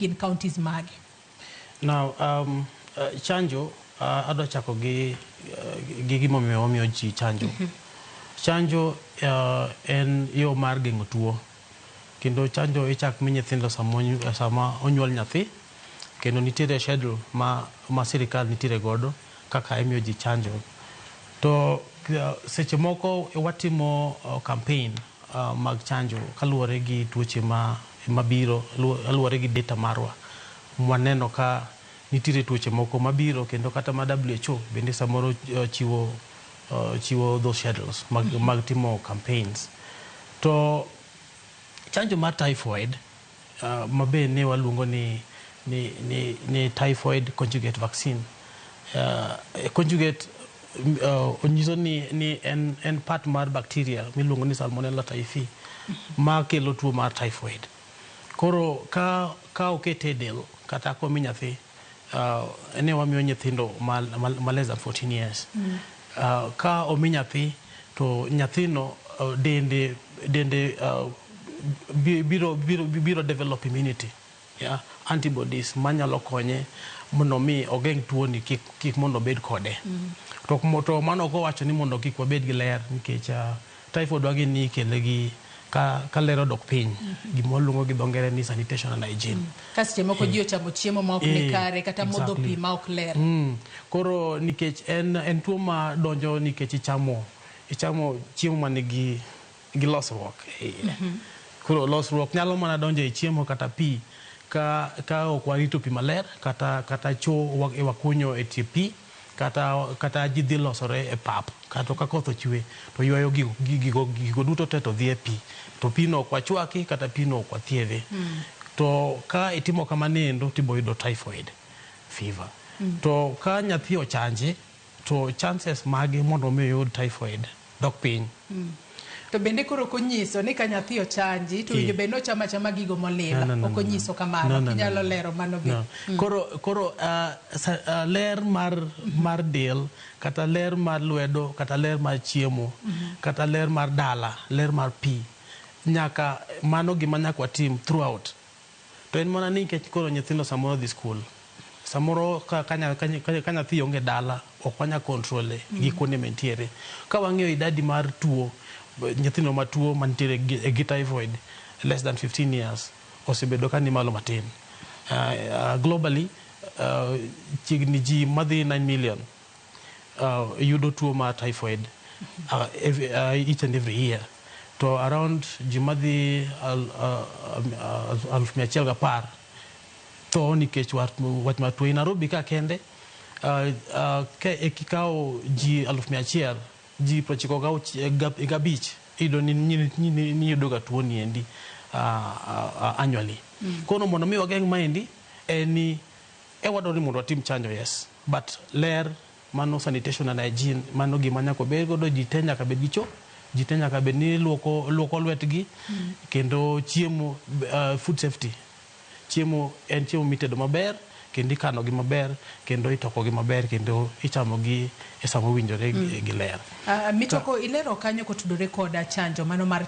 Gin counties mage? Now, chanjo, adwa chako gi gimomiyo wamiyo ji chanjo. Chanjo en yo mar geng'o tuo. Kendo chanjo ichak mi nyithindo sama onyuol nyathi, kendo nitiere schedule ma sirikal nitiere godo kaka imiyo ji chanjo. To seche moko watimo campaign mag chanjo kaluwore gi tuoche ma mabiro luwore gi data marwa. Waneno ka nitiere tuoche moko mabiro, kendo kata ma WHO bende samoro chiwo those schedules mag timo campaigns. To chanjo mar typhoid, ma be ne waluongo ni typhoid conjugate vaccine. Conjugate onyiso ni en part mar bacteria miluongo ni Salmonella typhi ma kelo tuo mar typhoid. Koro ka okete e del kata komi nyathi, ne wamiyo nyithindo ma less than 14 years. Ka omi nyathi to nyathino dende biro develop immunity, yeah? Antibodies manyalo konye mondo mi ogeng' tuoni kik mondo obed kode. To mano ok owacho ni mondo kik wabed gi ler, nikech typhoid wagi ni ikele gi ka ler odok piny, gima waluongo gi dho ngere ni sanitation and hygiene. Ka seche moko ji ochamo chiemo ma ok ni kare kata modho pi ma ok ler. Koro nikech en tuo ma donjo nikech ichamo chiemo manigi gi losruok e iye. Koro losruok nyalo mana donjo e chiemo kata pi ka ok warito pi maler, kata cho wakunyo e tie pi, kata ji dhi losore e pap, kata ka koth ochwe to ywayo gigo duto te to dhi e pi, to pino ok wachwaki kata pino ok wathiedhi. To ka itimo kamano tibo yudo typhoid fever. To ka nyathi ochanji to chances mage mondo mi oyud typhoid dok piny. To bende koro ok onyiso ni ka nyathi ochanji to owinjo bed ni ochamo achama gigo molil. No, Ok no, onyiso kamano. No, no, Inyalo no. lero mano be. No. Koro ler mar del, kata ler mar lwedo, kata ler mar chiemo, kata ler mar dala, ler mar pi, nyaka mano gima nyaka watim throughout. To en mana ni nikech koro nyithindo samoro dhi skul, samoro ka nyathi onge dala, ok wanya control e gi kuonde mentiere. Ka wang'iyo idadi mar tuo nyithindo matuo mantiere gi typhoid less than 15 years osebedo ka ni malo matin. Globally, chiegni ji madhi 9 million yudo tuo mar typhoid each and every year, to around ji madhi 110,000 tho nikech wach mar tuo. E Nairobi ka kende, ka kikawo ji 100,000, ji 95 iyudo ni yudo ga tuo ni endi annually. Koro mondo mi wageng' maendi en ni e wadwaro ni mondo watim chanjo, yes, but ler, mano sanitation and hygiene, mano gima nyaka obed godo. Ji te nyaka bed gi cho, ji te nyaka bed ni luoko lwetgi, kendo chiemo, food safety, chiemo en chiemo mitedo maber kendo ikano gi maber kendo itoko gi maber kendo ichamo gi e sama owinjore gi ler. Mitoko, ilero kanyo kotudore koda chanjo mano mar